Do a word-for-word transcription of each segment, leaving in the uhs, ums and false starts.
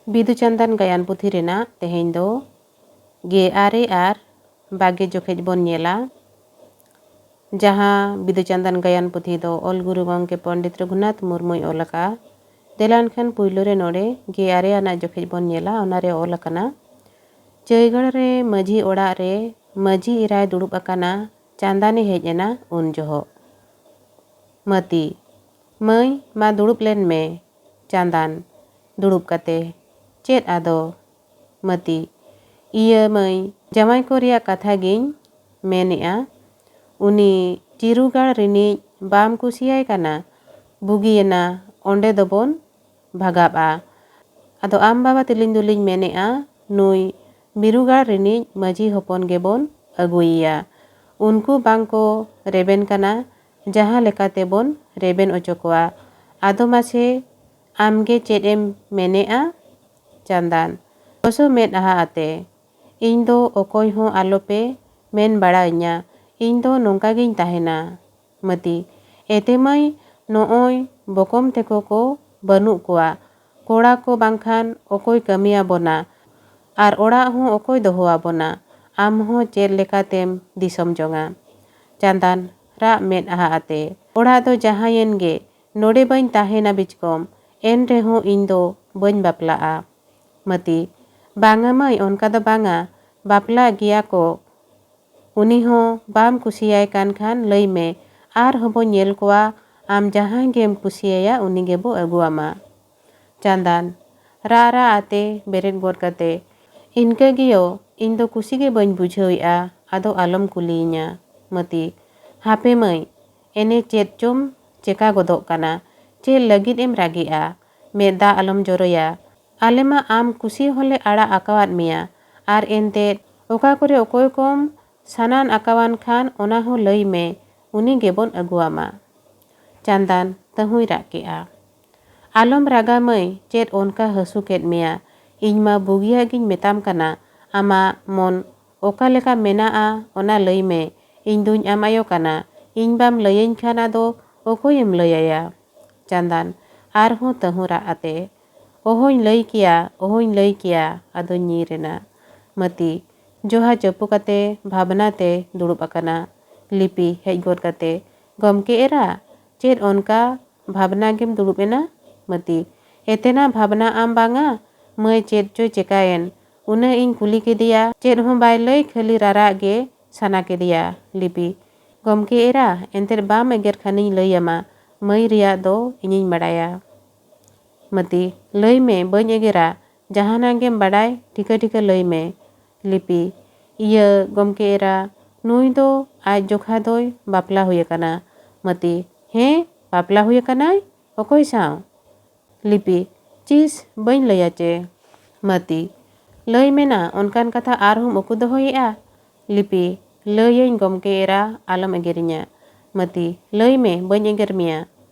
ᱵᱤᱫᱩ ᱪᱟᱸᱫᱟᱱ ᱜᱟᱭᱟᱱ ᱯᱩᱛᱷᱤ ᱨᱮᱱᱟᱜ ᱛᱮᱦᱮᱧ ᱫᱚ ᱜᱮ ᱟᱨᱮ ᱟᱨ ᱵᱟᱜᱮ ᱡᱚᱠᱷᱮᱡ ᱵᱚᱱ ᱧᱮᱞᱟ, ᱡᱟᱦᱟᱸ ᱵᱤᱫᱩ ᱪᱟᱸᱫᱟᱱ ᱜᱟᱭᱟᱱ ᱯᱩᱛᱷᱤ ᱫᱚ ᱚᱞ ᱜᱩᱨᱩ ᱜᱚᱢᱠᱮ ᱯᱚᱱᱰᱤᱛ ᱨᱚᱜᱷᱩᱱᱟᱛᱷ ᱢᱩᱨᱢᱩᱭ ᱚᱞ ᱟᱠᱟᱫᱼᱟ᱾ ᱫᱮᱞᱟ ᱮᱱᱠᱷᱟᱱ ᱯᱩᱭᱞᱩ ᱨᱮ ᱱᱚᱰᱮ ᱜᱮ ᱟᱨᱮ ᱟᱱᱟᱜ ᱡᱚᱠᱷᱮᱡ ᱵᱚᱱ ᱧᱮᱞᱟ, ᱚᱱᱟ ᱨᱮ ᱚᱞ ᱟᱠᱟᱱᱟ, ᱪᱟᱹᱭᱜᱟᱲ ᱨᱮ ᱢᱟᱹᱡᱷᱤ ᱚᱲᱟᱜ ᱨᱮ ᱢᱟᱹᱡᱷᱤ ᱮᱨᱟᱭ ᱫᱩᱲᱩᱵ ᱟᱠᱟᱱᱟ, ᱪᱟᱸᱫᱟᱱᱮ ᱦᱮᱡ ᱮᱱᱟ ᱩᱱ ᱡᱚᱦᱚᱜ᱾ ᱢᱟᱹᱛᱤ, ᱢᱟᱹᱭ, ᱢᱟ ᱫᱩᱲᱩᱵ ᱞᱮᱱ ᱢᱮ᱾ ᱪᱟᱸᱫᱟᱱ, ᱫᱩᱲᱩᱵ ᱠᱟᱛᱮ, ᱪᱮᱫ ᱟᱫᱚ? ᱢᱟᱹᱛᱤ, ᱤᱭᱟᱹ ᱢᱟᱹᱭ, ᱡᱟᱶᱟᱭ ᱠᱚ ᱨᱮᱭᱟᱜ ᱠᱟᱛᱷᱟ ᱜᱤᱧ ᱢᱮᱱᱮᱜᱼᱟ᱾ ᱩᱱᱤ ᱪᱤᱨᱩᱜᱟᱲ ᱨᱤᱱᱤᱡ ᱵᱟᱢ ᱠᱩᱥᱤᱭᱟᱭ ᱠᱟᱱᱟ? ᱵᱩᱜᱤᱭᱮᱱᱟ, ᱚᱸᱰᱮ ᱫᱚᱵᱚᱱ ᱵᱷᱟᱜᱟᱵᱼᱟ᱾ ᱟᱫᱚ ᱟᱢ ᱵᱟᱵᱟ ᱛᱟᱹᱞᱤᱧ ᱫᱚᱞᱤᱧ ᱢᱮᱱᱮᱜᱼᱟ, ᱱᱩᱭ ᱵᱤᱨᱩᱜᱟᱲ ᱨᱤᱱᱤᱡ ᱢᱟᱹᱡᱷᱤ ᱦᱚᱯᱚᱱ ᱜᱮᱵᱚᱱ ᱟᱹᱜᱩᱭᱮᱭᱟ᱾ ᱩᱱᱠᱩ ᱵᱟᱝ ᱠᱚ ᱨᱮᱵᱮᱱ ᱠᱟᱱᱟ, ᱡᱟᱦᱟᱸ ᱞᱮᱠᱟ ᱛᱮᱵᱚᱱ ᱨᱮᱵᱮᱱ ᱚᱪᱚ ᱠᱚᱣᱟ᱾ ᱟᱫᱚ ᱢᱟᱥᱮ ᱟᱢᱜᱮ ᱪᱮᱫ ᱮᱢ ᱢᱮᱱᱮᱜᱼᱟ? ᱪᱟᱸᱫᱟᱱ, ᱜᱚᱥᱚ ᱢᱮᱫ ᱟᱦᱟ ᱟᱛᱮ, ᱤᱧ ᱫᱚ ᱚᱠᱚᱭ ᱦᱚᱸ ᱟᱞᱚᱯᱮ ᱢᱮᱱ ᱵᱟᱲᱟ ᱟᱹᱧᱟ, ᱤᱧ ᱫᱚ ᱱᱚᱝᱠᱟ ᱜᱤᱧ ᱛᱟᱦᱮᱱᱟ᱾ ᱢᱟᱹᱛᱤ, ᱮᱛᱮ ᱢᱟᱹᱭ, ᱱᱚᱜᱼᱚᱭ ᱵᱚᱠᱚᱢ ᱛᱮᱠᱚ ᱠᱚ ᱵᱟᱹᱱᱩᱜ ᱠᱚᱣᱟ, ᱠᱚᱲᱟ ᱠᱚ ᱵᱟᱝᱠᱷᱟᱱ ᱚᱠᱚᱭ ᱠᱟᱹᱢᱤᱭᱟᱵᱚᱱᱟ? ᱟᱨ ᱚᱲᱟᱜ ᱦᱚᱸ ᱚᱠᱚᱭ ᱫᱚᱦᱚ ᱟᱵᱚᱱᱟ? ᱟᱢ ᱦᱚᱸ ᱪᱮᱫ ᱞᱮᱠᱟᱛᱮᱢ ᱫᱤᱥᱚᱢ ᱡᱚᱝᱟ? ᱪᱟᱸᱫᱟᱱ, ᱨᱟᱜ ᱢᱮᱫ ᱟᱦᱟ ᱟᱛᱮ, ᱚᱲᱟᱜ ᱫᱚ ᱡᱟᱦᱟᱸᱭᱮᱱ ᱜᱮ, ᱱᱚᱰᱮ ᱵᱟᱹᱧ ᱛᱟᱦᱮᱱᱟ ᱵᱤᱪᱠᱚᱢ, ᱮᱱ ᱨᱮᱦᱚᱸ ᱤᱧ ᱫᱚ ᱵᱟᱹᱧ ᱵᱟᱯᱞᱟᱜᱼᱟ᱾ ᱢᱟᱹᱛᱤ, ᱵᱟᱝᱟ ᱢᱟᱹᱭ, ᱚᱱᱠᱟ ᱫᱚ ᱵᱟᱝᱟ, ᱵᱟᱯᱞᱟᱜ ᱜᱮᱭᱟ ᱠᱚ᱾ ᱩᱱᱤ ᱦᱚᱸ ᱵᱟᱢ ᱠᱩᱥᱤᱭᱟᱭ ᱠᱟᱱ ᱠᱷᱟᱱ ᱞᱟᱹᱭ ᱢᱮ, ᱟᱨᱦᱚᱸ ᱵᱚᱱ ᱧᱮᱞ ᱠᱚᱣᱟ ᱟᱢ ᱡᱟᱦᱟᱸᱭ ᱜᱮᱢ ᱠᱩᱥᱤᱭᱟᱭᱟ ᱩᱱᱤ ᱜᱮᱵᱚ ᱟᱹᱜᱩ ᱟᱢᱟ᱾ ᱪᱟᱸᱫᱟᱱ, ᱨᱟᱜ ᱨᱟᱜ ᱟᱛᱮ ᱵᱮᱨᱮᱫ ᱜᱚᱫ ᱠᱟᱛᱮ, ᱤᱱᱠᱟᱹ ᱜᱮᱭᱚ, ᱤᱧ ᱫᱚ ᱠᱩᱥᱤ ᱜᱮ ᱵᱟᱹᱧ ᱵᱩᱡᱷᱟᱹᱣᱮᱫᱼᱟ, ᱟᱫᱚ ᱟᱞᱚᱢ ᱠᱩᱞᱤᱭᱤᱧᱟ᱾ ᱢᱟᱹᱛᱤ, ᱦᱟᱯᱮ ᱢᱟᱹᱭ, ᱮᱱᱮ ᱪᱮᱫ ᱪᱚᱢ ᱪᱮᱠᱟ ᱜᱚᱫᱚᱜ ᱠᱟᱱᱟ? ᱪᱮᱫ ᱞᱟᱹᱜᱤᱫ ᱮᱢ ᱨᱟᱜᱮᱜᱼᱟ? ᱢᱮᱫ ᱫᱟᱜ ᱟᱞᱚᱢ ᱡᱚᱨᱚᱭᱟ᱾ ᱟᱞᱮ ᱢᱟ ᱟᱢ ᱠᱩᱥᱤ ᱦᱚᱸᱞᱮ ᱟᱲᱟᱜ ᱟᱠᱟᱣᱟᱫ ᱢᱮᱭᱟ, ᱟᱨ ᱮᱱᱛᱮᱫ ᱚᱠᱟ ᱠᱚᱨᱮ ᱚᱠᱚᱭ ᱠᱚᱢ ᱥᱟᱱᱟᱱ ᱟᱠᱟᱣᱟᱱ ᱠᱷᱟᱱ ᱚᱱᱟ ᱦᱚᱸ ᱞᱟᱹᱭ ᱢᱮ, ᱩᱱᱤ ᱜᱮᱵᱚᱱ ᱟᱹᱜᱩᱣᱟᱢᱟ᱾ ᱪᱟᱸᱫᱟᱱ ᱛᱟᱹᱦᱩᱭ ᱨᱟᱜ ᱠᱮᱜᱼᱟ᱾ ᱟᱞᱚᱢ ᱨᱟᱜᱟ ᱢᱟᱹᱭ, ᱪᱮᱫ ᱚᱱᱠᱟ ᱦᱟᱹᱥᱩ ᱠᱮᱫ ᱢᱮᱭᱟ? ᱤᱧ ᱢᱟ ᱵᱩᱜᱤᱭᱟᱜ ᱜᱤᱧ ᱢᱮᱛᱟᱢ ᱠᱟᱱᱟ, ᱟᱢᱟᱜ ᱢᱚᱱ ᱚᱠᱟ ᱞᱮᱠᱟ ᱢᱮᱱᱟᱜᱼᱟ ᱚᱱᱟ ᱞᱟᱹᱭ ᱢᱮ, ᱤᱧ ᱫᱩᱧ ᱟᱢ ᱟᱭᱳ ᱠᱟᱱᱟ, ᱤᱧ ᱵᱟᱢ ᱞᱟᱹᱭᱟᱹᱧ ᱠᱷᱟᱱ ᱟᱫᱚ ᱚᱠᱚᱭᱮᱢ ᱞᱟᱹᱭᱟᱭᱟ? ᱪᱟᱸᱫᱟᱱ ᱟᱨᱦᱚᱸ ᱛᱟᱹᱦᱩ ᱨᱟᱜ ᱟᱛᱮ, ᱚᱦᱚᱧ ᱞᱟᱹᱭ ᱠᱮᱭᱟ, ᱚᱦᱚᱧ ᱞᱟᱹᱭ ᱠᱮᱭᱟ, ᱟᱫᱚᱧ ᱧᱤᱨ ᱮᱱᱟ᱾ ᱢᱟᱹᱛᱤ, ᱡᱚᱦᱟ ᱪᱟᱹᱯᱩ ᱠᱟᱛᱮ ᱵᱷᱟᱵᱽᱱᱟ ᱛᱮ ᱫᱩᱲᱩᱵ ᱟᱠᱟᱱᱟ᱾ ᱞᱤᱯᱤ ᱦᱮᱡ ᱜᱚᱫ ᱠᱟᱛᱮ, "ᱜᱚᱢᱠᱮ ᱮᱨᱟ, ᱪᱮᱫ ᱚᱱᱠᱟ ᱵᱷᱟᱵᱽᱱᱟ ᱜᱮᱢ ᱫᱩᱲᱩᱵ ᱮᱱᱟ?" ᱢᱟᱹᱛᱤ, "ᱮᱛᱮᱱᱟ ᱵᱷᱟᱵᱽᱱᱟ ᱟᱢ ᱵᱟᱝᱟ, ᱢᱟᱹᱭ ᱪᱮᱫ ᱪᱚᱭ ᱪᱮᱠᱟᱭᱮᱱ, ᱩᱱᱟᱹᱜ ᱤᱧ ᱠᱩᱞᱤ ᱠᱮᱫᱮᱭᱟ, ᱪᱮᱫ ᱦᱚᱸ ᱵᱟᱭ ᱞᱟᱹᱭ, ᱠᱷᱟᱹᱞᱤ ᱨᱟᱨᱟᱜ ᱜᱮ ᱥᱟᱱᱟ ᱠᱮᱫᱮᱭᱟ᱾" ᱞᱤᱯᱤ, "ᱜᱚᱢᱠᱮ ᱮᱨᱟ, ᱮᱱᱛᱮᱫ ᱵᱟᱢ ᱮᱜᱮᱨ ᱠᱷᱟᱱᱤᱧ ᱞᱟᱹᱭ ᱟᱢᱟ, ᱢᱟᱹᱭ ᱨᱮᱭᱟᱜ ᱫᱚ ᱤᱧᱤᱧ ᱵᱟᱲᱟᱭᱟ᱾" ᱢᱟᱹᱛᱤ, "ᱞᱟᱹᱭ ᱢᱮ, ᱵᱟᱹᱧ ᱮᱜᱮᱨᱟ, ᱡᱟᱦᱟᱱᱟᱜ ᱜᱮᱢ ᱵᱟᱰᱟᱭ, ᱴᱷᱤᱠᱟᱹ ᱴᱷᱤᱠᱟᱹ ᱞᱟᱹᱭ ᱢᱮ᱾" ᱞᱤᱯᱤ, "ᱤᱭᱟᱹ, ᱜᱚᱢᱠᱮ ᱮᱨᱟ, ᱱᱩᱭ ᱫᱚ ᱟᱡ ᱡᱚᱠᱷᱟ ᱫᱚᱭ ᱵᱟᱯᱞᱟ ᱦᱩᱭ ᱟᱠᱟᱱᱟ᱾" ᱢᱟᱹᱛᱤ, "ᱦᱮᱸ, ᱵᱟᱯᱞᱟ ᱦᱩᱭ ᱟᱠᱟᱱᱟᱭ? ᱚᱠᱚᱭ ᱥᱟᱶ?" ᱞᱤᱯᱤ, "ᱪᱤᱥ, ᱵᱟᱹᱧ ᱞᱟᱹᱭᱟ ᱪᱮ?" ᱢᱟᱹᱛᱤ, "ᱞᱟᱹᱭ ᱢᱮᱱᱟ, ᱚᱱᱠᱟᱱ ᱠᱟᱛᱷᱟ ᱟᱨᱦᱚᱸᱢ ᱩᱠᱩ ᱫᱚᱦᱚᱭᱮᱫᱼᱟ?" ᱞᱤᱯᱤ, "ᱞᱟᱹᱭᱟᱹᱧ ᱜᱚᱢᱠᱮ ᱮᱨᱟ, ᱟᱞᱚᱢ ᱮᱜᱮᱨᱤᱧᱟ᱾" ᱢᱟᱹᱛᱤ, "ᱞᱟᱹᱭ ᱢᱮ, ᱵᱟᱹᱧ ᱮᱜᱮᱨ ᱢᱮᱭᱟ᱾"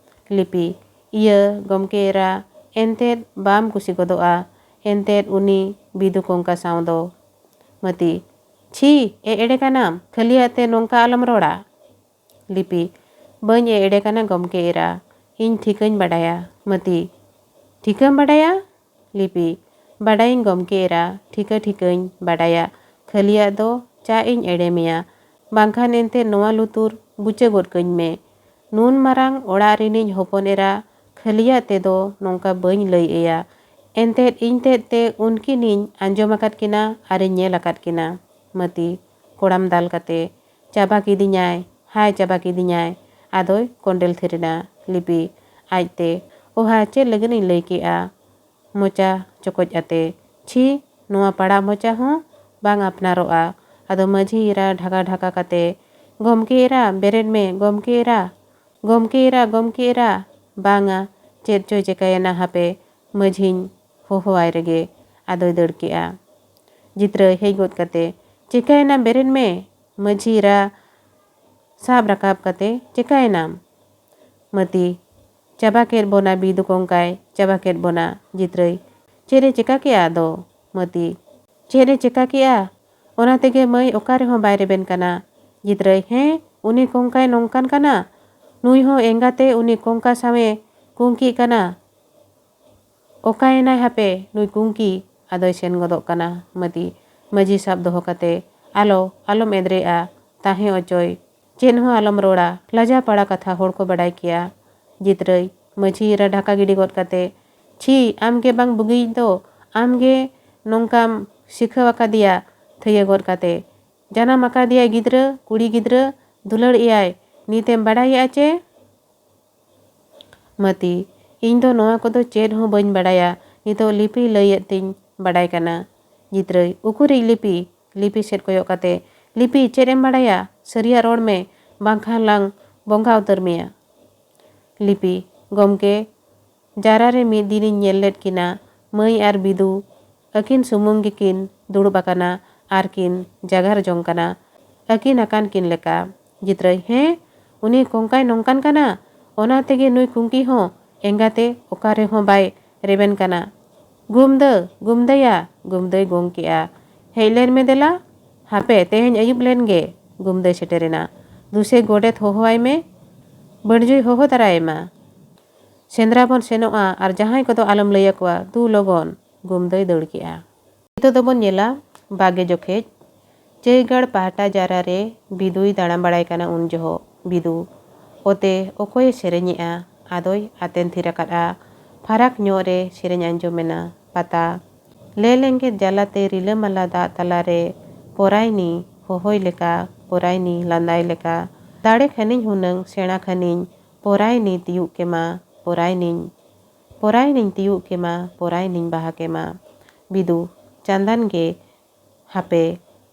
ᱞᱤᱯᱤ, "ᱤᱭᱟᱹ ᱜᱚᱢᱠᱮ ᱮᱨᱟ, ᱮᱱᱛᱮᱫ ᱵᱟᱢ ᱠᱩᱥᱤ ᱜᱚᱫᱚᱜᱼᱟ, ᱮᱱᱛᱮᱫ ᱩᱱᱤ ᱵᱤᱫᱩ ᱠᱚᱝᱠᱟ ᱥᱟᱶ ᱫᱚ?" ᱢᱟᱹᱛᱤ, "ᱪᱷᱤ, ᱮ ᱮᱲᱮ ᱠᱟᱱᱟᱢ, ᱠᱷᱟᱹᱞᱤᱭᱟᱜ ᱛᱮ ᱱᱚᱝᱠᱟ ᱟᱞᱚᱢ ᱨᱚᱲᱟ᱾" ᱞᱤᱯᱤ, "ᱵᱟᱹᱧ ᱮ ᱮᱲᱮ ᱠᱟᱱᱟ ᱜᱚᱢᱠᱮ ᱮᱨᱟ, ᱤᱧ ᱴᱷᱤᱠᱟᱹᱧ ᱵᱟᱰᱟᱭᱟ᱾" ᱢᱟᱹᱛᱤ, "ᱴᱷᱤᱠᱟᱹᱢ ᱵᱟᱰᱟᱭᱟ?" ᱞᱤᱯᱤ, "ᱵᱟᱰᱟᱭᱟᱹᱧ ᱜᱚᱢᱠᱮ ᱮᱨᱟ, ᱴᱷᱤᱠᱟᱹ ᱴᱷᱤᱠᱟᱹᱧ ᱵᱟᱰᱟᱭᱟ, ᱠᱷᱟᱹᱞᱤᱭᱟᱜ ᱫᱚ ᱪᱟᱜ ᱤᱧ ᱮᱲᱮ ᱢᱮᱭᱟ, ᱵᱟᱝᱠᱷᱟᱱ ᱮᱱᱛᱮ ᱱᱚᱣᱟ ᱞᱩᱛᱩᱨ ᱵᱩᱪᱟᱹ ᱜᱚᱫ ᱠᱟᱹᱧ ᱢᱮ᱾ ᱱᱩᱱ ᱢᱟᱨᱟᱝ ᱚᱲᱟᱜ ᱨᱤᱱᱤᱡ ᱦᱚᱯᱚᱱ ᱮᱨᱟ ᱠᱷᱟᱹᱞᱤᱭᱟᱜ ᱛᱮᱫᱚ ᱱᱚᱝᱠᱟ ᱵᱟᱹᱧ ᱞᱟᱹᱭ ᱟᱭᱟ᱾ ᱮᱱᱛᱮᱫ ᱤᱧ ᱛᱮᱫ ᱛᱮ ᱩᱱᱠᱤᱱᱤᱧ ᱟᱸᱡᱚᱢ ᱟᱠᱟᱫ ᱠᱤᱱᱟ ᱟᱨᱤᱧ ᱧᱮᱞ ᱟᱠᱟᱫ ᱠᱤᱱᱟ᱾" ᱢᱟᱹᱛᱤ, ᱠᱚᱲᱟᱢ ᱫᱟᱞ ᱠᱟᱛᱮ, "ᱪᱟᱵᱟ ᱠᱤᱫᱤᱧᱟᱭ, ᱦᱟᱭ ᱪᱟᱵᱟ ᱠᱤᱫᱤᱧᱟᱭ, ᱟᱫᱚᱭ ᱠᱚᱸᱰᱮᱞ ᱛᱷᱤᱨ ᱮᱱᱟ᱾" ᱞᱤᱯᱤ, ᱟᱡᱛᱮ, "ᱚᱦᱟ, ᱪᱮᱫ ᱞᱟᱹᱜᱤᱫ ᱤᱧ ᱞᱟᱹᱭ ᱠᱮᱜᱼᱟ?" ᱢᱚᱪᱟ ᱪᱚᱠᱚᱡ ᱟᱛᱮ, "ᱪᱷᱤ, ᱱᱚᱣᱟ ᱯᱟᱲᱟᱜ ᱢᱚᱪᱟ ᱦᱚᱸ ᱵᱟᱝ ᱟᱯᱱᱟᱨᱚᱜᱼᱟ᱾" ᱟᱫᱚ ᱢᱟᱹᱡᱷᱤ ᱮᱨᱟ ᱰᱷᱟᱠᱟ ᱰᱷᱟᱠᱟ ᱠᱟᱛᱮ, "ᱜᱚᱢᱠᱮ ᱮᱨᱟ, ᱵᱮᱨᱮᱫ ᱢᱮ, ᱜᱚᱢᱠᱮ ᱮᱨᱟ, ᱜᱚᱢᱠᱮ ᱮᱨᱟ, ᱜᱚᱢᱠᱮ ᱮᱨᱟ!" ᱵᱟᱝᱟ, ᱪᱮᱫ ᱪᱚᱭ ᱪᱮᱠᱟᱭᱮᱱᱟ, ᱦᱟᱯᱮ, ᱢᱟᱹᱡᱷᱤᱧ ᱦᱚᱦᱚᱣᱟᱭ ᱨᱮᱜᱮ ᱟᱫᱚᱭ ᱫᱟᱹᱲ ᱠᱮᱜᱼᱟ᱾ ᱡᱤᱛᱨᱟᱹᱭ ᱦᱮᱡ ᱜᱚᱫ ᱠᱟᱛᱮ, "ᱪᱮᱠᱟᱭᱮᱱᱟ, ᱵᱮᱨᱮᱫ ᱢᱮ!" ᱢᱟᱹᱡᱷᱤ ᱮᱨᱟ ᱥᱟᱵ ᱨᱟᱠᱟᱵ ᱠᱟᱛᱮ, "ᱪᱮᱠᱟᱭᱮᱱᱟᱢ?" ᱢᱟᱹᱛᱤ, "ᱪᱟᱵᱟ ᱠᱮᱫ ᱵᱚᱱᱟ ᱵᱤᱫᱩ ᱠᱚᱝᱠᱟᱭ, ᱪᱟᱵᱟ ᱠᱮᱫ ᱵᱚᱱᱟ᱾" ᱡᱤᱛᱨᱟᱹᱭ, "ᱪᱮᱫ ᱮ ᱪᱮᱠᱟ ᱠᱮᱜᱼᱟ ᱟᱫᱚ?" ᱢᱟᱹᱛᱤ, "ᱪᱮᱫ ᱮ ᱪᱮᱠᱟ ᱠᱮᱜᱼᱟ? ᱚᱱᱟ ᱛᱮᱜᱮ ᱢᱟᱹᱭ ᱚᱠᱟ ᱨᱮᱦᱚᱸ ᱵᱟᱭ ᱨᱮᱵᱮᱱ ᱠᱟᱱᱟ᱾" ᱡᱤᱛᱨᱟᱹᱭ, "ᱦᱮᱸ, ᱩᱱᱤ ᱠᱚᱝᱠᱟᱭ ᱱᱚᱝᱠᱟᱱ ᱠᱟᱱᱟ, ᱱᱩᱭ ᱦᱚᱸ ᱮᱸᱜᱟᱛᱮ ᱩᱱᱤ ᱠᱚᱝᱠᱟ ᱥᱟᱶᱮ ᱠᱩᱝᱠᱤᱜ ᱠᱟᱱᱟ᱾ ᱚᱠᱟᱭᱮᱱᱟᱭ ᱦᱟᱯᱮ ᱱᱩᱭ ᱠᱩᱝᱠᱤ? ᱟᱫᱚᱭ ᱥᱮᱱ ᱜᱚᱫᱚᱜ ᱠᱟᱱᱟ᱾ ᱢᱟᱹᱛᱤ, ᱢᱟᱹᱡᱷᱤ ᱥᱟᱵ ᱫᱚᱦᱚ ᱠᱟᱛᱮ, ᱟᱞᱚ, ᱟᱞᱚᱢ ᱮᱫᱽᱨᱮᱜᱼᱟ, ᱛᱟᱦᱮᱸ ᱚᱪᱚᱭ, ᱪᱮᱫ ᱦᱚᱸ ᱟᱞᱚᱢ ᱨᱚᱲᱟ, ᱞᱟᱡᱟ ᱯᱟᱲᱟ ᱠᱟᱛᱷᱟ ᱦᱚᱲ ᱠᱚ ᱵᱟᱰᱟᱭ ᱠᱮᱭᱟ᱾ ᱡᱤᱛᱨᱟᱹᱭ, ᱢᱟᱹᱡᱷᱤ ᱮᱨᱟ ᱰᱷᱟᱠᱟ ᱜᱤᱰᱤ ᱜᱚᱫ ᱠᱟᱛᱮ, ᱪᱷᱤ, ᱟᱢ ᱜᱮ ᱵᱟᱝ ᱵᱩᱜᱤᱭᱤᱡ ᱫᱚ, ᱟᱢ ᱜᱮ ᱱᱚᱝᱠᱟᱢ ᱥᱤᱠᱷᱟᱹᱣ ᱟᱠᱟᱫᱮᱭᱟ, ᱛᱷᱟᱹᱭᱟᱹ ᱜᱚᱫ ᱠᱟᱛᱮ, ᱡᱟᱱᱟᱢ ᱟᱠᱟᱫᱮᱭᱟᱭ ᱜᱤᱫᱽᱨᱟᱹ, ᱠᱩᱲᱤ ᱜᱤᱫᱽᱨᱟᱹ, ᱫᱩᱞᱟᱹᱲ ᱮᱭᱟᱭ, ᱱᱤᱛᱮᱢ ᱵᱟᱰᱟᱭᱮᱜᱼᱟ ᱪᱮ? ᱢᱟᱹᱛᱤ, ᱤᱧ ᱫᱚ ᱱᱚᱣᱟ ᱠᱚᱫᱚ ᱪᱮᱫ ᱦᱚᱸ ᱵᱟᱹᱧ ᱵᱟᱰᱟᱭᱟ, ᱱᱤᱛᱚᱜ ᱞᱤᱯᱤ ᱞᱟᱹᱭᱮᱫ ᱛᱤᱧ ᱵᱟᱰᱟᱭ ᱠᱟᱱᱟ᱾ ᱡᱤᱛᱨᱟᱹᱭ, ᱩᱠᱩᱨᱤᱡ ᱞᱤᱯᱤ? ᱞᱤᱯᱤ ᱥᱮᱫ ᱠᱚᱭᱚᱜ ᱠᱟᱛᱮ, ᱞᱤᱯᱤ, ᱪᱮᱫ ᱮᱢ ᱵᱟᱰᱟᱭᱟ? ᱥᱟᱹᱨᱤᱭᱟᱜ ᱨᱚᱲ ᱢᱮ, ᱵᱟᱝᱠᱷᱟᱱ ᱞᱟᱝ ᱵᱚᱸᱜᱟ ᱩᱛᱟᱹᱨ ᱢᱮᱭᱟ᱾ ᱞᱤᱯᱤ, ᱜᱚᱢᱠᱮ, ᱡᱟᱨᱟ ᱨᱮ ᱢᱤᱫ ᱫᱤᱱᱤᱧ ᱧᱮᱞ ᱞᱮᱫ ᱠᱤᱱᱟ, ᱢᱟᱹᱭ ᱟᱨ ᱵᱤᱫᱩ ᱟᱹᱠᱤᱱ ᱥᱩᱢᱩᱝ ᱜᱮᱠᱤᱱ ᱫᱩᱲᱩᱵ ᱟᱠᱟᱱᱟ ᱟᱨ ᱠᱤᱱ ᱡᱟᱜᱟᱨ ᱡᱚᱝ ᱠᱟᱱᱟ, ᱟᱹᱠᱤᱱ ᱟᱠᱟᱱ ᱠᱤᱱ ᱞᱮᱠᱟ᱾ ᱡᱤᱛᱨᱟᱹᱭ, ᱦᱮᱸ, ᱩᱱᱤ ᱠᱚᱝᱠᱟᱭ ᱱᱚᱝᱠᱟᱱ ᱠᱟᱱᱟ, ᱚᱱᱟ ᱛᱮᱜᱮ ᱱᱩᱭ ᱠᱩᱝᱠᱤ ᱦᱚᱸ ᱮᱸᱜᱟᱛᱮ ᱚᱠᱟ ᱨᱮᱦᱚᱸ ᱵᱟᱭ ᱨᱮᱵᱮᱱ ᱠᱟᱱᱟ᱾ ᱜᱩᱢᱫᱟᱹ, ᱜᱩᱢᱫᱟᱹᱭᱟ, ᱜᱩᱢᱫᱟᱹᱭ ᱜᱚᱝ ᱠᱮᱜᱼᱟ᱾ ᱦᱮᱡ ᱞᱮᱱ ᱢᱮ ᱫᱮᱞᱟ, ᱦᱟᱯᱮ ᱛᱮᱦᱮᱧ ᱟᱹᱭᱩᱵ ᱞᱮᱱ ᱜᱮ᱾ ᱜᱩᱢᱫᱟᱹᱭ ᱥᱮᱴᱮᱨᱮᱱᱟ᱾ ᱫᱩᱥᱮ ᱜᱚᱰᱮᱛ ᱦᱚᱦᱚᱣᱟᱭ ᱢᱮ, ᱵᱟᱹᱲᱡᱩᱭ ᱦᱚᱦᱚ ᱫᱟᱨᱟᱭᱮᱢᱟ᱾ ᱥᱮᱸᱫᱽᱨᱟ ᱵᱚᱱ ᱥᱮᱱᱚᱜᱼᱟ ᱟᱨ ᱡᱟᱦᱟᱸᱭ ᱠᱚᱫᱚ ᱟᱞᱚᱢ ᱞᱟᱹᱭ ᱟᱠᱚᱣᱟ, ᱫᱩ ᱞᱚᱜᱚᱱ᱾ ᱜᱩᱢᱫᱟᱹᱭ ᱫᱟᱹᱲ ᱠᱮᱜᱼᱟ᱾ ᱱᱤᱛᱚᱜ ᱫᱚᱵᱚᱱ ᱧᱮᱞᱟ ᱵᱟᱜᱮ ᱡᱚᱠᱷᱮᱡ᱾ ᱪᱟᱹᱭᱜᱟᱲ ᱯᱟᱦᱴᱟ ᱡᱟᱨᱟ ᱨᱮ ᱵᱤᱫᱩᱭ ᱫᱟᱬᱟ ᱵᱟᱲᱟᱭ ᱠᱟᱱᱟ ᱩᱱ ᱡᱚᱦᱚᱜ᱾ ᱵᱤᱫᱩ, ᱚᱛᱮ ᱚᱠᱚᱭᱮ ᱥᱮᱨᱮᱧᱮᱜᱼᱟ? ᱟᱫᱚᱭ ᱟᱛᱮᱱ ᱛᱷᱤᱨ ᱟᱠᱟᱫᱼᱟ᱾ ᱯᱷᱟᱨᱟᱠ ᱧᱚᱜ ᱨᱮ ᱥᱮᱨᱮᱧ ᱟᱸᱡᱚᱢᱮᱱᱟ᱾ ᱯᱟᱛᱟ᱾ ᱞᱮ ᱞᱮᱸᱜᱮᱫ ᱡᱟᱞᱟᱛᱮ ᱨᱤᱞᱟᱹᱢᱟᱞᱟ ᱫᱟᱜ ᱛᱟᱞᱟᱨᱮ ᱯᱚᱨᱟᱭᱱᱤ ᱦᱚᱦᱚᱭ ᱞᱮᱠᱟ, ᱯᱚᱨᱟᱭᱱᱤ ᱞᱟᱸᱫᱟᱭ ᱞᱮᱠᱟ᱾ ᱫᱟᱲᱮ ᱠᱷᱟᱹᱱᱤᱧ ᱦᱩᱱᱟᱹᱝ ᱥᱮᱬᱟ ᱠᱷᱟᱹᱱᱤᱧ, ᱯᱚᱨᱟᱭᱱᱤ ᱛᱤᱭᱩᱜ ᱠᱮᱢᱟ, ᱯᱚᱨᱟᱭᱱᱤᱧ᱾ ᱯᱚᱨᱟᱭᱱᱤᱧ ᱛᱤᱭᱩᱜ ᱠᱮᱢᱟ, ᱯᱚᱨᱟᱭᱱᱤᱧ ᱵᱟᱦᱟ ᱠᱮᱢᱟ᱾ ᱵᱤᱫᱩ, ᱪᱟᱸᱫᱟᱱ ᱜᱮ, ᱦᱟᱯᱮ,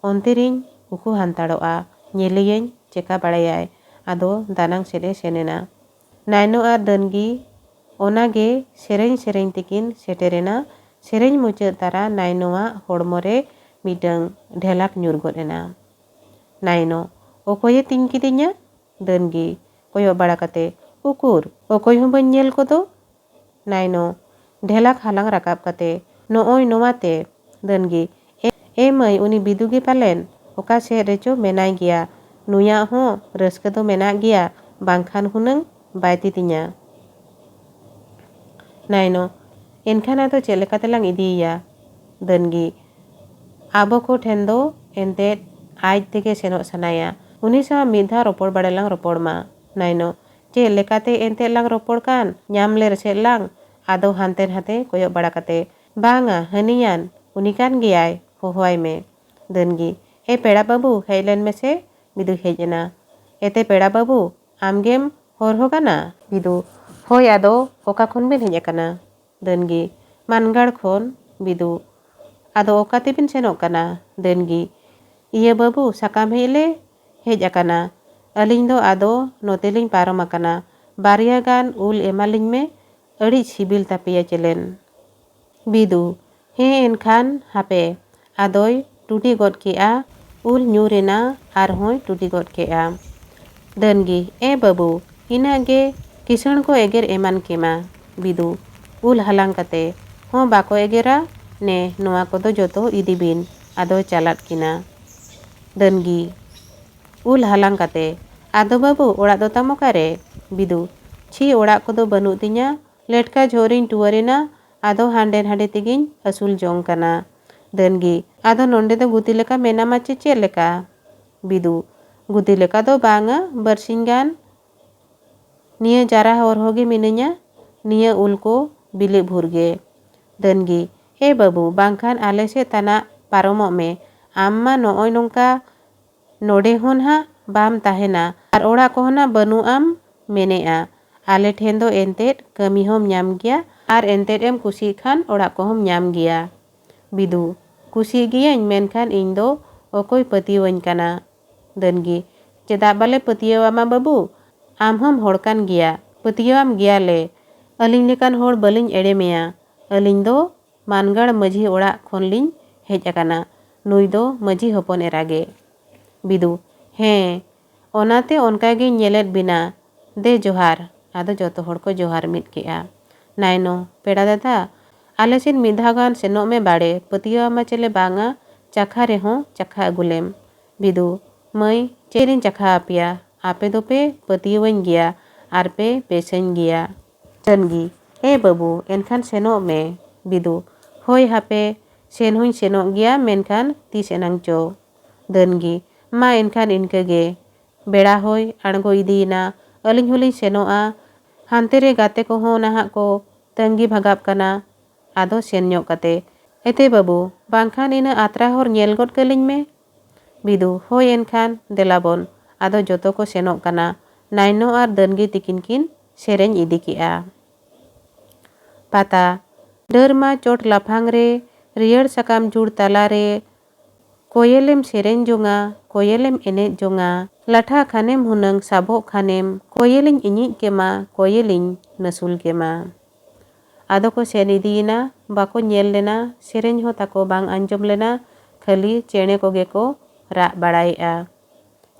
ᱚᱱᱛᱮ ᱨᱤᱧ ᱩᱠᱩ ᱦᱟᱱᱛᱟᱲᱚᱜᱼᱟ, ᱧᱮᱞᱮᱭᱟᱹᱧ ᱪᱮᱠᱟ ᱵᱟᱲᱟᱭᱟᱭ᱾ ᱟᱫᱚ ᱫᱟᱱᱟᱝ ᱥᱮᱫ ᱮ ᱥᱮᱱ ᱮᱱᱟ᱾ ᱱᱟᱭᱱᱚ ᱟᱨ ᱫᱟᱹᱱᱜᱤ ᱚᱱᱟ ᱜᱮ ᱥᱮᱨᱮᱧ ᱥᱮᱨᱮᱧ ᱛᱮᱠᱤᱱ ᱥᱮᱴᱮᱨᱮᱱᱟ᱾ ᱥᱮᱨᱮᱧ ᱢᱩᱪᱟᱹᱫ ᱛᱟᱨᱟ ᱱᱟᱭᱱᱚᱣᱟᱜ ᱦᱚᱲᱢᱚ ᱨᱮ ᱢᱤᱫᱴᱟᱹᱝ ᱰᱷᱮᱞᱟᱠ ᱧᱩᱨ ᱜᱚᱫ ᱮᱱᱟ᱾ ᱱᱟᱭᱱᱚ, ᱚᱠᱚᱭᱮ ᱛᱤᱧ ᱠᱤᱫᱤᱧᱟ? ᱫᱟᱹᱱᱜᱤ, ᱠᱚᱭᱚᱜ ᱵᱟᱲᱟ ᱠᱟᱛᱮ, ᱩᱠᱩᱨ, ᱚᱠᱚᱭ ᱦᱚᱸ ᱵᱟᱹᱧ ᱧᱮᱞ ᱠᱚᱫᱚ᱾ ᱱᱟᱭᱱᱚ, ᱰᱷᱮᱞᱟᱠ ᱦᱟᱞᱟᱝ ᱨᱟᱠᱟᱵ ᱠᱟᱛᱮ, ᱱᱚᱜᱼᱚᱭ ᱱᱚᱣᱟ ᱛᱮ᱾ ᱫᱟᱹᱱᱜᱤ, ᱮ, ᱮ ᱢᱟᱹᱭ, ᱩᱱᱤ ᱵᱤᱫᱩ ᱜᱮ ᱯᱟᱞᱮᱱ ᱚᱠᱟ ᱥᱮᱫ ᱨᱮᱪᱚ ᱢᱮᱱᱟᱭ ᱜᱮᱭᱟ᱾ ᱱᱩᱭᱟᱜ ᱦᱚᱸ ᱨᱟᱹᱥᱠᱟᱹ ᱫᱚ ᱢᱮᱱᱟᱜ ᱜᱮᱭᱟ, ᱵᱟᱝᱠᱷᱟᱱ ᱦᱩᱱᱟᱹᱝ ᱵᱟᱭ ᱛᱤᱛᱤᱧᱟ᱾ ᱱᱟᱭᱱᱚ, ᱮᱱᱠᱷᱟᱱ ᱟᱫᱚ ᱪᱮᱫ ᱞᱮᱠᱟ ᱛᱮᱞᱟᱝ ᱤᱫᱤᱭᱮᱭᱟ? ᱫᱟᱹᱱᱜᱤ, ᱟᱵᱚ ᱠᱚ ᱴᱷᱮᱱ ᱫᱚ ᱮᱱᱛᱮᱫ ᱟᱡ ᱛᱮᱜᱮ ᱥᱮᱱᱚᱜ ᱥᱟᱱᱟᱭᱟ᱾ ᱩᱱᱤ ᱥᱟᱶ ᱢᱤᱫ ᱫᱷᱟᱣ ᱨᱚᱯᱚᱲ ᱵᱟᱲᱟ ᱞᱟᱝ ᱨᱚᱯᱚᱲ ᱢᱟ᱾ ᱱᱟᱭᱱᱚ, ᱪᱮᱫ ᱞᱮᱠᱟᱛᱮ ᱮᱱᱛᱮᱫ ᱞᱟᱝ ᱨᱚᱯᱚᱲ ᱠᱟᱱ, ᱧᱟᱢ ᱞᱮ ᱨᱮᱥᱮᱫ ᱞᱟᱝ᱾ ᱟᱫᱚ ᱦᱟᱱᱛᱮ ᱱᱟᱛᱮ ᱠᱚᱭᱚᱜ ᱵᱟᱲᱟ ᱠᱟᱛᱮ, ᱵᱟᱝᱟ, ᱦᱟᱹᱱᱤᱭᱟᱱ, ᱩᱱᱤ ᱠᱟᱱ ᱜᱮᱭᱟᱭ, ᱦᱚᱦᱚᱣᱟᱭ ᱢᱮ᱾ ᱫᱟᱹᱱᱜᱤ, ᱮ ᱯᱮᱲᱟ ᱵᱟᱹᱵᱩ, ᱦᱮᱡ ᱞᱮᱱ ᱢᱮᱥᱮ᱾ ᱵᱤᱫᱩ ᱦᱮᱡ ᱮᱱᱟ᱾ ᱮᱛᱮ ᱯᱮᱲᱟ ᱵᱟᱹᱵᱩ, ᱟᱢᱜᱮᱢ ᱦᱚᱨᱦᱚ ᱠᱟᱱᱟ? ᱵᱤᱫᱩ, ᱦᱳᱭ, ᱟᱫᱚ ᱚᱠᱟ ᱠᱷᱚᱱ ᱵᱤᱱ ᱦᱮᱡ ᱟᱠᱟᱱᱟ? ᱫᱟᱹᱱᱜᱤ, ᱢᱟᱱᱜᱟᱲ ᱠᱷᱚᱱ᱾ ᱵᱤᱫᱩ, ᱟᱫᱚ ᱚᱠᱟ ᱛᱮᱵᱤᱱ ᱥᱮᱱᱚᱜ ᱠᱟᱱᱟ? ᱫᱟᱹᱱᱜᱤ, ᱤᱭᱟᱹ ᱵᱟᱹᱵᱩ, ᱥᱟᱠᱟᱢ ᱦᱮᱡ ᱞᱮ ᱦᱮᱡ ᱟᱠᱟᱱᱟ᱾ ᱟᱹᱞᱤᱧ ᱫᱚ ᱟᱫᱚ ᱱᱚᱛᱮ ᱞᱤᱧ ᱯᱟᱨᱚᱢ ᱟᱠᱟᱱᱟ᱾ ᱵᱟᱨᱭᱟ ᱜᱟᱱ ᱩᱞ ᱮᱢᱟᱞᱤᱧ ᱢᱮ, ᱟᱹᱰᱤ ᱥᱤᱵᱤᱞ ᱛᱟᱯᱮᱭᱟ ᱪᱮᱞᱮᱱ᱾ ᱵᱤᱫᱩ, ᱦᱮᱸ ᱮᱱᱠᱷᱟᱱ ᱦᱟᱯᱮ᱾ ᱟᱫᱚᱭ ᱴᱩᱴᱤ ᱜᱚᱫ ᱠᱮᱜᱼᱟ, ᱩᱞ ᱧᱩᱨ ᱮᱱᱟ, ᱟᱨᱦᱚᱸᱭ ᱴᱩᱴᱤ ᱜᱚᱫ ᱠᱮᱜᱼᱟ᱾ ᱫᱟᱹᱱᱜᱤ, ᱮ ᱵᱟᱹᱵᱩ, ᱤᱱᱟᱹᱜ ᱜᱮ ᱠᱤᱥᱟᱹᱬ ᱠᱚ ᱮᱜᱮᱨ ᱮᱢᱟᱱ ᱠᱮᱢᱟ᱾ ᱵᱤᱫᱩ, ᱩᱞ ᱦᱟᱞᱟᱝ ᱠᱟᱛᱮ, ᱦᱚᱸ ᱵᱟᱠᱚ ᱮᱜᱮᱨᱟ, ᱱᱮ ᱱᱚᱣᱟ ᱠᱚᱫᱚ ᱡᱚᱛᱚ ᱤᱫᱤ ᱵᱤᱱ᱾ ᱟᱫᱚ ᱪᱟᱞᱟᱫ ᱠᱤᱱᱟ᱾ ᱫᱟᱹᱱᱜᱤ, ᱩᱞ ᱦᱟᱞᱟᱝ ᱠᱟᱛᱮ, ᱟᱫᱚ ᱵᱟᱹᱵᱩ, ᱚᱲᱟᱜ ᱫᱚ ᱛᱟᱢ ᱚᱠᱟᱨᱮ? ᱵᱤᱫᱩ, ᱪᱷᱤ, ᱚᱲᱟᱜ ᱠᱚᱫᱚ ᱵᱟᱹᱱᱩᱜ ᱛᱤᱧᱟ, ᱞᱮᱴᱠᱟ ᱡᱚᱦᱚᱜ ᱨᱤᱧ ᱴᱩᱣᱟᱹᱨ ᱮᱱᱟ, ᱟᱫᱚ ᱦᱟᱸᱰᱮ ᱱᱟᱰᱮ ᱛᱮᱜᱤᱧ ᱟᱹᱥᱩᱞ ᱡᱚᱝ ᱠᱟᱱᱟ᱾ ᱫᱟᱹᱱᱜᱤ, ᱟᱫᱚ ᱱᱚᱸᱰᱮ ᱫᱚ ᱜᱩᱛᱤ ᱞᱮᱠᱟ ᱢᱮᱱᱟᱢᱟ ᱪᱮ ᱪᱮᱫ ᱞᱮᱠᱟ? ᱵᱤᱫᱩ, ᱜᱩᱛᱤ ᱞᱮᱠᱟ ᱫᱚ ᱵᱟᱝᱟ, ᱵᱟᱨᱥᱤᱧ ᱜᱟᱱ ᱱᱤᱭᱟᱹ ᱡᱟᱨᱟ ᱦᱚᱨᱦᱚ ᱜᱮ ᱢᱤᱱᱟᱹᱧᱟ, ᱱᱤᱭᱟᱹ ᱩᱞ ᱠᱚ ᱵᱤᱞᱤ ᱵᱷᱩᱨ ᱜᱮ᱾ ᱫᱟᱹᱱᱜᱤ, ᱮ ᱵᱟᱹᱵᱩ, ᱵᱟᱝᱠᱷᱟᱱ ᱟᱞᱮ ᱥᱮᱫ ᱛᱟᱱᱟᱜ ᱯᱟᱨᱚᱢᱚᱜ ᱢᱮ, ᱟᱢ ᱢᱟ ᱱᱚᱜᱼᱚᱭ ᱱᱚᱝᱠᱟ ᱱᱚᱰᱮ ᱦᱚᱸ ᱱᱟᱦᱟᱜ ᱵᱟᱢ ᱛᱟᱦᱮᱱᱟ ᱟᱨ ᱚᱲᱟᱜ ᱠᱚᱦᱚᱸ ᱱᱟᱜ ᱵᱟᱹᱱᱩᱜ ᱟᱢ ᱢᱮᱱᱮᱜᱼᱟ᱾ ᱟᱞᱮ ᱴᱷᱮᱱ ᱫᱚ ᱮᱱᱛᱮᱫ ᱠᱟᱹᱢᱤ ᱦᱚᱸᱢ ᱧᱟᱢ ᱜᱮᱭᱟ ᱟᱨ ᱮᱱᱛᱮᱫ ᱮᱢ ᱠᱩᱥᱤᱜ ᱠᱷᱟᱱ ᱚᱲᱟᱜ ᱠᱚᱦᱚᱸᱢ ᱧᱟᱢ ᱜᱮᱭᱟ᱾ ᱵᱤᱫᱩ, ᱠᱩᱥᱤᱜ ᱜᱤᱭᱟᱹᱧ, ᱢᱮᱱᱠᱷᱟᱱ ᱤᱧ ᱫᱚ ᱚᱠᱚᱭ ᱯᱟᱹᱛᱭᱟᱹᱣᱟᱹᱧ ᱠᱟᱱᱟ? ᱫᱟᱹᱱᱜᱤ, ᱪᱮᱫᱟᱜ ᱵᱟᱞᱮ ᱯᱟᱹᱛᱭᱟᱹᱣᱟᱢᱟ ᱵᱟᱹᱵᱩ? ᱟᱢ ᱦᱚᱸᱢ ᱦᱚᱲ ᱠᱟᱱ ᱜᱮᱭᱟ, ᱯᱟᱹᱛᱭᱟᱹᱣᱟᱢ ᱜᱮᱭᱟᱞᱮ᱾ ᱟᱹᱞᱤᱧ ᱞᱮᱠᱟᱱ ᱦᱚᱲ ᱵᱟᱹᱞᱤᱧ ᱮᱲᱮ ᱢᱮᱭᱟ᱾ ᱟᱹᱞᱤᱧ ᱫᱚ ᱢᱟᱱᱜᱟᱲ ᱢᱟᱹᱡᱷᱤ ᱚᱲᱟᱜ ᱠᱷᱚᱱ ᱞᱤᱧ ᱦᱮᱡ ᱟᱠᱟᱱᱟ᱾ ᱱᱩᱭ ᱫᱚ ᱢᱟᱹᱡᱷᱤ ᱦᱚᱯᱚᱱ ᱮᱨᱟ ᱜᱮ᱾ ᱵᱤᱫᱩ, ᱦᱮᱸ, ᱚᱱᱟᱛᱮ ᱚᱱᱠᱟ ᱜᱤᱧ ᱧᱮᱞᱮᱫ ᱵᱤᱱᱟ᱾ ᱫᱮ ᱡᱚᱦᱟᱨ᱾ ᱟᱫᱚ ᱡᱚᱛᱚ ᱦᱚᱲ ᱠᱚ ᱡᱚᱦᱟᱨ ᱢᱤᱫ ᱠᱮᱜᱼᱟ᱾ ᱱᱟᱭᱱᱚ, ᱯᱮᱲᱟ ᱫᱟᱫᱟ, ᱟᱞᱮ ᱥᱮᱫ ᱢᱤᱫ ᱫᱷᱟᱣ ᱜᱟᱱ ᱥᱮᱱᱚᱜ ᱢᱮ ᱵᱟᱲᱮ, ᱯᱟᱹᱛᱭᱟᱹᱣᱟᱢᱟ ᱪᱮᱞᱮ ᱵᱟᱝᱟ, ᱪᱟᱠᱷᱟ ᱨᱮᱦᱚᱸ ᱪᱟᱠᱷᱟ ᱟᱹᱜᱩ ᱞᱮᱢ᱾ ᱵᱤᱫᱩ, ᱢᱟᱹᱭ, ᱪᱮᱫ ᱤᱧ ᱪᱟᱠᱷᱟ ᱟᱯᱮᱭᱟ? ᱟᱯᱮ ᱫᱚᱯᱮ ᱯᱟᱹᱛᱭᱟᱹᱣᱟᱹᱧ ᱜᱮᱭᱟ ᱟᱨ ᱯᱮ ᱵᱮᱥᱟᱹᱧ ᱜᱮᱭᱟ᱾ ᱪᱟᱹᱱᱜᱤ, "ᱮ ᱵᱟᱹᱵᱩ, ᱮᱱᱠᱷᱟᱱ ᱥᱮᱱᱚᱜ ᱢᱮ᱾" ᱵᱤᱫᱩ, "ᱦᱳᱭ ᱦᱟᱯᱮ, ᱥᱮᱱ ᱦᱚᱧ ᱥᱮᱱᱚᱜ ᱜᱮᱭᱟ, ᱢᱮᱱᱠᱷᱟᱱ ᱛᱤᱥ ᱮᱱᱟᱝ ᱪᱚ?" ᱫᱟᱹᱱᱜᱤ, "ᱢᱟ ᱮᱱᱠᱷᱟᱱ ᱤᱱᱠᱟᱹ ᱜᱮ, ᱵᱮᱲᱟ ᱦᱚᱭ ᱟᱬᱜᱚ ᱤᱫᱤᱭᱮᱱᱟ, ᱟᱹᱞᱤᱧ ᱦᱚᱸᱞᱤᱧ ᱥᱮᱱᱚᱜᱼᱟ᱾ ᱦᱟᱱᱛᱮ ᱨᱮ ᱜᱟᱛᱮ ᱠᱚᱦᱚᱸ ᱱᱟᱦᱟᱜ ᱠᱚ ᱛᱟᱺᱜᱤ ᱵᱷᱟᱜᱟᱵ ᱠᱟᱱᱟ᱾ ᱟᱫᱚ ᱥᱮᱱ ᱧᱚᱜ ᱠᱟᱛᱮ, ᱮᱛᱮ ᱵᱟᱹᱵᱩ, ᱵᱟᱝᱠᱷᱟᱱ ᱤᱱᱟᱹ ᱟᱛᱨᱟ ᱦᱚᱨ ᱧᱮᱞ ᱜᱚᱫ ᱠᱟᱹᱞᱤᱧ ᱢᱮ᱾" ᱵᱤᱫᱩ, "ᱦᱳᱭ ᱮᱱᱠᱷᱟᱱ, ᱫᱮᱞᱟ ᱵᱚᱱ᱾" ᱟᱫᱚ ᱡᱚᱛᱚ ᱠᱚ ᱥᱮᱱᱚᱜ ᱠᱟᱱᱟ᱾ ᱱᱟᱭᱱᱚ ᱟᱨ ᱫᱟᱹᱱᱜᱤ ᱛᱤᱠᱤᱱ ᱠᱤᱱ ᱥᱮᱨᱮᱧ ᱤᱫᱤ ᱠᱮᱜᱼᱟ᱾ ᱯᱟᱛᱟ᱾ ᱰᱟᱹᱨᱢᱟ ᱪᱚᱴ ᱞᱟᱯᱷᱟᱝ ᱨᱮ, ᱨᱤᱭᱟᱹᱲ ᱥᱟᱠᱟᱢ ᱡᱩᱲ ᱛᱟᱞᱟ ᱨᱮ, ᱠᱚᱭᱮᱞᱮᱢ ᱥᱮᱨᱮᱧ ᱡᱚᱝᱟ, ᱠᱚᱭᱮᱞᱮᱢ ᱮᱱᱮᱡ ᱡᱚᱝᱟ᱾ ᱞᱟᱴᱷᱟ ᱠᱷᱟᱱᱮᱢ ᱦᱩᱱᱟᱹᱝ ᱥᱟᱵᱚᱜ ᱠᱷᱟᱱᱮᱢ, ᱠᱚᱭᱮᱞᱤᱧ ᱤᱧᱤᱡ ᱠᱮᱢᱟ, ᱠᱚᱭᱮᱞᱤᱧ ᱱᱟᱹᱥᱩᱞ ᱠᱮᱢᱟ᱾ ᱟᱫᱚ ᱠᱚ ᱥᱮᱱ ᱤᱫᱤᱭᱮᱱᱟ, ᱵᱟᱠᱚ ᱧᱮᱞ ᱞᱮᱱᱟ, ᱥᱮᱨᱮᱧ ᱦᱚᱸ ᱛᱟᱠᱚ ᱵᱟᱝ ᱟᱸᱡᱚᱢ ᱞᱮᱱᱟ, ᱠᱷᱟᱹᱞᱤ ᱪᱮᱬᱮ ᱠᱚᱜᱮ ᱠᱚ ᱨᱟᱜ ᱵᱟᱲᱟᱭᱮᱫᱼᱟ᱾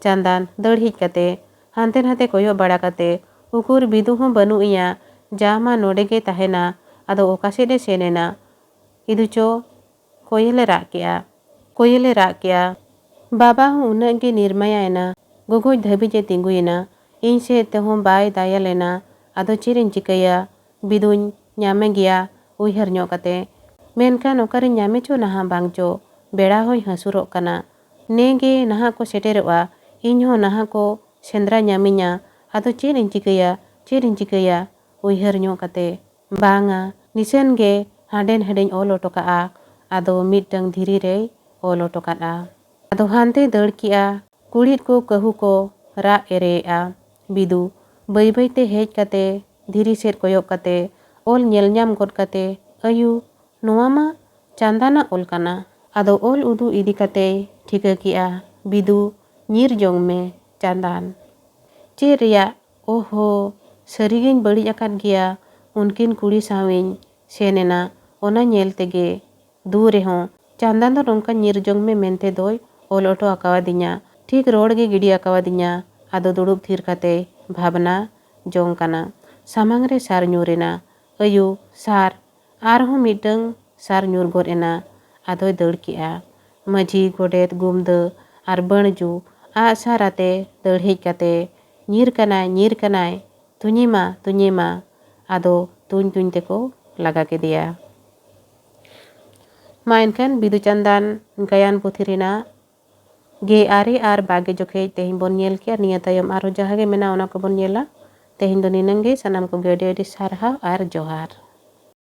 ᱪᱟᱸᱫᱟᱱ ᱫᱟᱹᱲ ᱦᱮᱡ ᱠᱟᱛᱮ, ᱦᱟᱱᱛᱮ ᱱᱟᱛᱮ ᱠᱚᱭᱚᱜ ᱵᱟᱲᱟ ᱠᱟᱛᱮ, ᱩᱠᱩᱨ ᱵᱤᱫᱩ ᱦᱚᱸ ᱵᱟᱹᱱᱩᱜ ᱮᱭᱟ, ᱡᱟ ᱢᱟ ᱱᱚᱰᱮ ᱜᱮ ᱛᱟᱦᱮᱱᱟ, ᱟᱫᱚ ᱚᱠᱟ ᱥᱮᱫ ᱮ ᱥᱮᱱ ᱮᱱᱟ? ᱤᱫᱩ ᱪᱚ, ᱠᱚᱭᱮᱞᱮ ᱨᱟᱜ ᱠᱮᱜᱼᱟ, ᱠᱚᱭᱮᱞᱮ ᱨᱟᱜ ᱠᱮᱜᱼᱟ᱾ ᱵᱟᱵᱟ ᱦᱚᱸ ᱩᱱᱟᱹᱜ ᱜᱮ ᱱᱤᱨᱢᱟᱭᱟ ᱮᱱᱟ, ᱜᱚᱜᱚᱡ ᱫᱷᱟᱹᱵᱤᱡ ᱮ ᱛᱤᱸᱜᱩᱭᱮᱱᱟ, ᱤᱧ ᱥᱮᱫ ᱛᱮᱦᱚᱸ ᱵᱟᱭ ᱫᱟᱭᱟ ᱞᱮᱱᱟ᱾ ᱟᱫᱚ ᱪᱮᱫ ᱤᱧ ᱪᱤᱠᱟᱹᱭᱟ? ᱵᱤᱫᱩᱧ ᱧᱟᱢᱮ ᱜᱮᱭᱟ ᱩᱭᱦᱟᱹᱨ ᱧᱚᱜ ᱠᱟᱛᱮ, ᱢᱮᱱᱠᱷᱟᱱ ᱚᱠᱟᱨᱮᱧ ᱧᱟᱢᱮ ᱪᱚ ᱱᱟᱦᱟᱜ ᱵᱟᱝ ᱪᱚ, ᱵᱮᱲᱟ ᱦᱚᱸᱭ ᱦᱟᱹᱥᱩᱨᱚᱜ ᱠᱟᱱᱟ᱾ ᱱᱮ ᱜᱮ ᱱᱟᱦᱟᱜ ᱠᱚ ᱥᱮᱴᱮᱨᱚᱜᱼᱟ, ᱤᱧ ᱦᱚᱸ ᱱᱟᱦᱟᱜ ᱠᱚ ᱥᱮᱸᱫᱽᱨᱟ ᱧᱟᱢᱤᱧᱟ᱾ ᱟᱫᱚ ᱪᱮᱫ ᱤᱧ ᱪᱤᱠᱟᱹᱭᱟ, ᱪᱮᱫ ᱤᱧ ᱪᱤᱠᱟᱹᱭᱟ? ᱩᱭᱦᱟᱹᱨ ᱧᱚᱜ ᱠᱟᱛᱮ, ᱵᱟᱝᱟ, ᱱᱤᱥᱟᱹᱱ ᱜᱮ ᱦᱟᱸᱰᱮ ᱱᱟᱸᱰᱮᱧ ᱚᱞ ᱚᱴᱚ ᱠᱟᱜᱼᱟ᱾ ᱟᱫᱚ ᱢᱤᱫᱴᱟᱹᱝ ᱫᱷᱤᱨᱤ ᱨᱮᱭ ᱚᱞ ᱚᱴᱚ ᱠᱟᱫᱼᱟ᱾ ᱟᱫᱚ ᱦᱟᱱᱛᱮᱭ ᱫᱟᱹᱲ ᱠᱮᱜᱼᱟ᱾ ᱠᱩᱲᱤᱫ ᱠᱚ ᱠᱟᱹᱦᱩ ᱠᱚ ᱨᱟᱜ ᱮᱨᱮᱭᱮᱜᱼᱟ᱾ ᱵᱤᱫᱩ ᱵᱟᱹᱭ ᱵᱟᱹᱭ ᱛᱮ ᱦᱮᱡ ᱠᱟᱛᱮ, ᱫᱷᱤᱨᱤ ᱥᱮᱫ ᱠᱚᱭᱚᱜ ᱠᱟᱛᱮ, ᱚᱞ ᱧᱮᱞ ᱧᱟᱢ ᱜᱚᱫ ᱠᱟᱛᱮ, ᱟᱭᱩ, ᱱᱚᱣᱟ ᱢᱟ ᱪᱟᱸᱫᱟᱱᱟᱜ ᱚᱞ ᱠᱟᱱᱟ᱾ ᱟᱫᱚ ᱚᱞ ᱩᱫᱩᱜ ᱤᱫᱤ ᱠᱟᱛᱮᱭ ᱴᱷᱤᱠᱟᱹ ᱠᱮᱜᱼᱟ, ᱵᱤᱫᱩ, ᱧᱤᱨ ᱡᱚᱝ ᱢᱮ, ᱪᱟᱸᱫᱟᱱ᱾ ᱪᱮᱫ ᱨᱮᱭᱟᱜ? ᱳᱦᱳ, ᱥᱟᱹᱨᱤᱜᱤᱧ ᱵᱟᱹᱲᱤᱡ ᱟᱠᱟᱫ ᱜᱮᱭᱟ᱾ ᱩᱱᱠᱤᱱ ᱠᱩᱲᱤ ᱥᱟᱶᱤᱧ ᱥᱮᱱ ᱮᱱᱟ, ᱚᱱᱟ ᱧᱮᱞ ᱛᱮᱜᱮ᱾ ᱫᱩ ᱨᱮᱦᱚᱸ ᱪᱟᱸᱫᱟᱱ ᱫᱚ ᱱᱚᱝᱠᱟ ᱧᱤᱨ ᱡᱚᱝ ᱢᱮ ᱢᱮᱱᱛᱮ ᱫᱚᱭ ᱚᱞ ᱚᱴᱚ ᱟᱠᱟᱣᱟᱫᱤᱧᱟ᱾ ᱴᱷᱤᱠ ᱨᱚᱲ ᱜᱮ ᱜᱤᱰᱤ ᱟᱠᱟᱣᱟᱫᱤᱧᱟ᱾ ᱟᱫᱚ ᱫᱩᱲᱩᱵ ᱛᱷᱤᱨ ᱠᱟᱛᱮᱭ ᱵᱷᱟᱵᱽᱱᱟ ᱡᱚᱝ ᱠᱟᱱᱟ᱾ ᱥᱟᱢᱟᱝ ᱨᱮ ᱥᱟᱨ ᱧᱩᱨ ᱮᱱᱟ᱾ ᱟᱭᱳ, ᱥᱟᱨ! ᱟᱨᱦᱚᱸ ᱢᱤᱫᱴᱟᱹᱝ ᱥᱟᱨ ᱧᱩᱨ ᱜᱚᱫ ᱮᱱᱟ᱾ ᱟᱫᱚᱭ ᱫᱟᱹᱲ ᱠᱮᱜᱼᱟ᱾ ᱢᱟᱹᱡᱷᱤ, ᱜᱚᱰᱮᱛ, ᱜᱩᱢᱫᱟᱹ ᱟᱨ ᱵᱟᱹᱬᱡᱩ ᱟᱜ ᱥᱟᱨ ᱟᱛᱮ ᱫᱟᱹᱲ ᱦᱮᱡ ᱠᱟᱛᱮ, ᱧᱤᱨ ᱠᱟᱱᱟᱭ, ᱧᱤᱨ ᱠᱟᱱᱟᱭ, ᱛᱩᱧᱮ ᱢᱟ, ᱛᱩᱧᱮ ᱢᱟ᱾ ᱟᱫᱚ ᱛᱩᱧ ᱛᱩᱧ ᱛᱮᱠᱚ ᱞᱟᱜᱟ ᱠᱮᱫᱮᱭᱟ᱾ ᱢᱟ ᱮᱱᱠᱷᱟᱱ ᱵᱤᱫᱩ ᱪᱟᱸᱫᱟᱱ ᱜᱟᱭᱟᱱ ᱯᱩᱛᱷᱤ ᱨᱮᱱᱟᱜ ᱜᱮ ᱟᱨᱮ ᱟᱨ ᱵᱟᱜᱮ ᱡᱚᱠᱷᱮᱡ ᱛᱮᱦᱮᱧ ᱵᱚᱱ ᱧᱮᱞ ᱠᱮᱜᱼᱟ᱾ ᱱᱤᱭᱟᱹ ᱛᱟᱭᱚᱢ ᱟᱨᱦᱚᱸ ᱡᱟᱦᱟᱸ ᱜᱮ ᱢᱮᱱᱟᱜᱼᱟ, ᱚᱱᱟ ᱠᱚᱵᱚᱱ ᱧᱮᱞᱟ᱾ ᱛᱮᱦᱮᱧ ᱫᱚ ᱱᱤᱱᱟᱹᱝ ᱜᱮ᱾ ᱥᱟᱱᱟᱢ ᱠᱚᱜᱮ ᱟᱹᱰᱤ ᱟᱹᱰᱤ ᱥᱟᱨᱦᱟᱣ ᱟᱨ ᱡᱚᱦᱟᱨ᱾